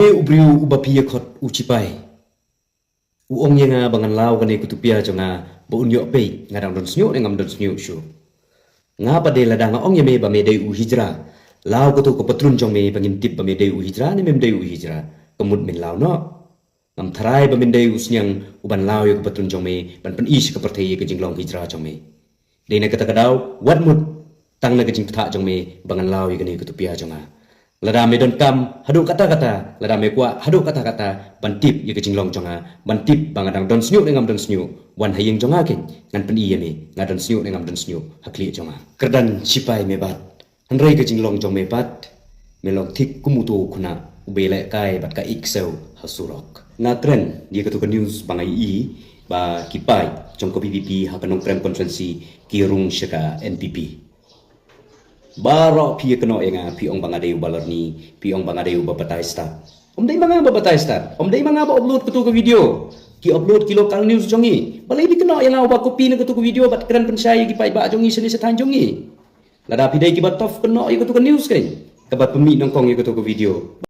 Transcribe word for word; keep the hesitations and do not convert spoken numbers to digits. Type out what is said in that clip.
Te u briew uba phi ïa khot u shipai u ong ïa nga ba ngan law kane ka tupia jong nga ba un ïoh peit nga dang don sniuh ne ngam don sniuh shuh. Nga pat de lada nga ong ïa me ba me dei u hijra, law kato ka patrun jong me ba ngin tip ba me dei u hijra ne mem dei u hijra, ka mut men law noh. Ngam tharai ba men dei u sniang u ban law ïa ka patrun jong me ban pyni sha ka pyrthei ïa ka jinglong hijra jong me. Dei na kata ka daw wat mut tang na ka jingpyntha jong me ba ngan law ïa kane ka tupia jong nga. Lada me don kam haduh kata kata, lada me kwah haduh kata kata ban tip ïa ka jinglong jong nga, ban tip ba nga dang don sniuh ne ngam don sniuh, wan ha ïing jong nga keiñ, ngan pyni ïa me nga don sniuh ne ngam don sniuh ha khlieh jong nga. Kyrdan shipai me bat, hynrei ka jinglong jong me pat me long thik kum uto u khynnah uba lehkai bad ka ïeit ksew ha surok. Nga kren ïa kato ka news ba nga ïohi ba ki paid jong ka VPP ha ka Nongkrem constituency ki rung sha ka NPP. Baroh phi ïa kynnoh ïa nga, phi ong ba nga dei uba lorni, phi ong ba nga dei uba batai stad. Ym dei ma nga ba batai stad, ym dei ma nga ba upload kato ka video. Ki upload ki local news jong ngi. Balei phi kynnoh ïa nga uba copy na kato ka video bad kren pynshai ïa ki paidbah jong ngi shane sha thaiñ jong ngi? Lada phi dei kiba tough, kynnoh ïa kato ka news keiñ kaba pynmih nyngkong ïa kato ka video.